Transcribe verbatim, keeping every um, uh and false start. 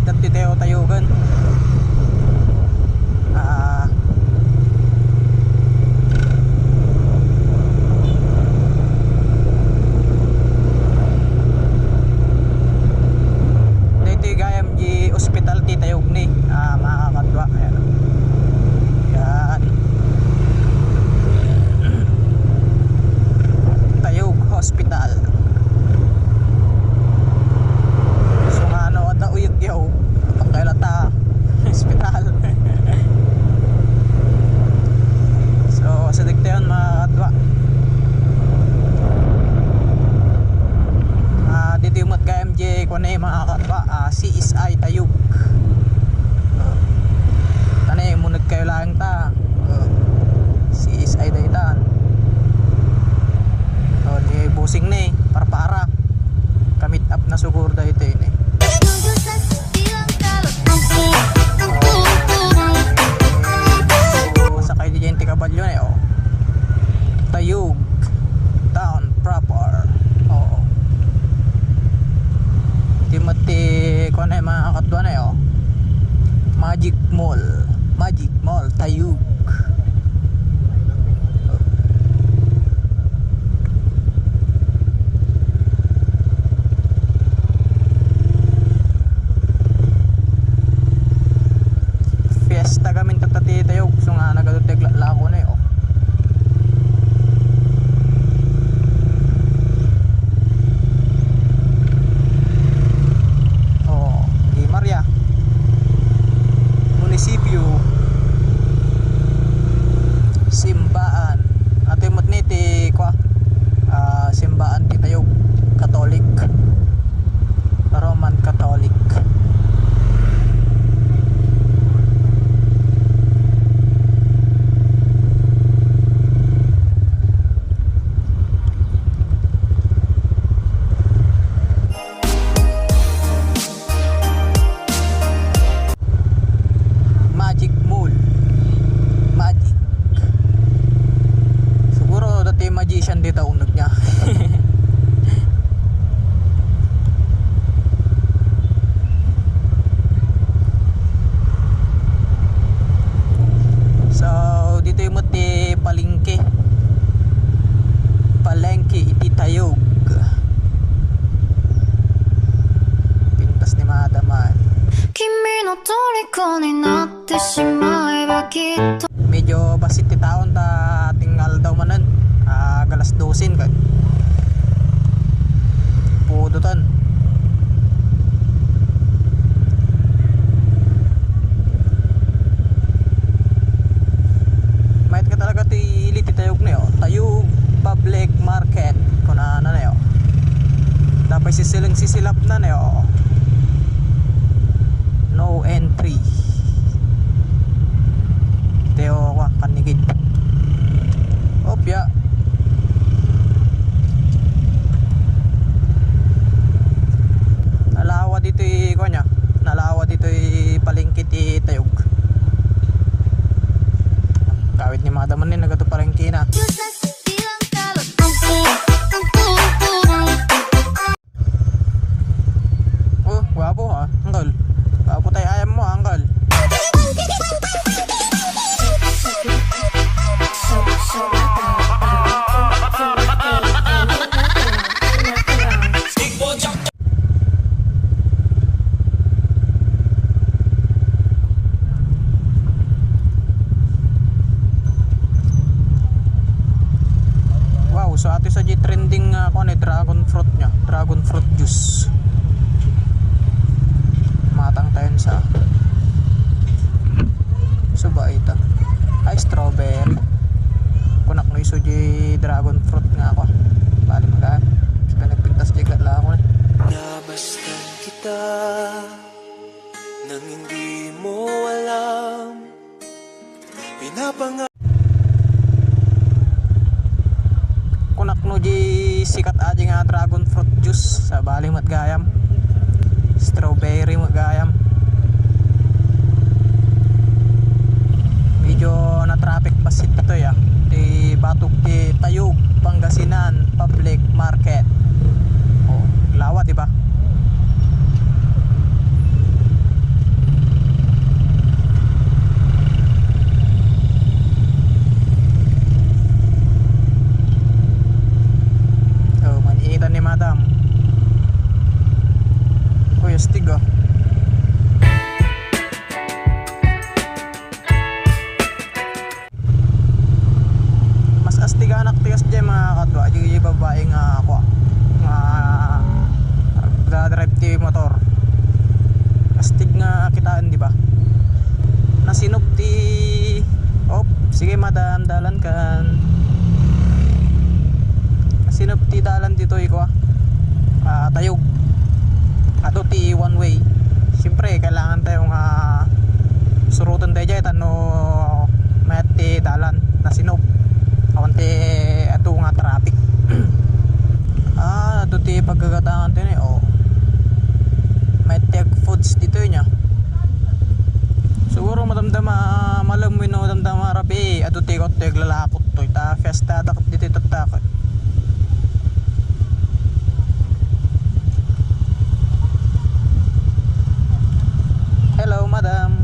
Dati tayo tayogan. Ah. Daytoy gayam di ospital ti Tayog ni, ah, mga kakadwa. Ayan. Yan. Tayog Hospital. So, nga, no, adda uyag yaw, pagkailata, hospital. So, sa dagtayon, mga kadwa. Ah, dito yung mat gayam di, kuwan na yung mga kadwa, ah, C S I Tayog. Ah, tanay, munag kayo lang ta. Ah, C S I daytan. Oh, ni busing ni, parpara. Ka-meet up na siguro dayta ini. Masakay di dyan ti kabalyo na, oh. Tayog Town proper. Oo. Di mati, kuwan na, mga kakadwa na, oh. Magic Mall. Magic Mall, Tayog. Fiesta kami tatta ti Tayog, so nga nagadu ti aglaklako na, oh. Oh, di Maria. Munisipyo. Simbaan. Ato yung matni ti, kwa, ah, simbaan ti Tayog Katolik. Roman Catholic. Magic Mall. Magic. Siguro dati magician dita uneg niya. So, ditoy met ti palengke. Palengke iti Tayog. Pintas ni Madam, ah. 君の虜になってしまえばきっと Medyo bassit ti taon ta tingal daw manen. Ah, galas dosen kay pudotan. Mayat nga talaga ti ili ti Tayog ni, oh. Tayog Public Market. Kunana na, oh. Dapat sisileng sisilap na, oh. No entry. Teo, kwa, kanigid. Opya. Nalawa ditoy, kwa niya. Nalawa ditoy palengke ti Tayog. Kawit ni Madam ni nagato palengke na. Oh, gwapo, ha, uncle. Gwapo tay ayam mo, uncle. Wow, so ato sa di trending nga, kuwan, eh, dragon fruit niya, dragon fruit juice. Matang tayo sa suba ita. Ay, strawberry. Kunak no iso di dragon fruit nga ako. Bali magaan. Sa pinagpintas di gala ako, eh. Nabastan kita nang hindi mo alam. Pinapanga- Kunak no di sikat adi nga dragon fruit juice, sabali met gayam. Strawberry met gayam. Medyo na-traffic pa sit ditoy, ah. Ti batok ti Tayog, Pangasinan Public Market. Oh, lawa, di ba? Sige, madam, dalan kan. Sinup ti dalan ditoy, kua. Ah, tayog. Adu ti one way. Siyempre, kailangan tayo nga surutan tayo dyan, tano mayat ti dalan na sinup. Awan ti adu nga traffic. Ah, adu ti pagkagatangan tayo, eh. Oh. Mayat ti ag-foods ditoy niya. Siguro madamdama, malem wenno madamdama rabii, adu ti kotto aglalapot toy. Ta fiesta da ket ditoy tattaket. Hello, madam.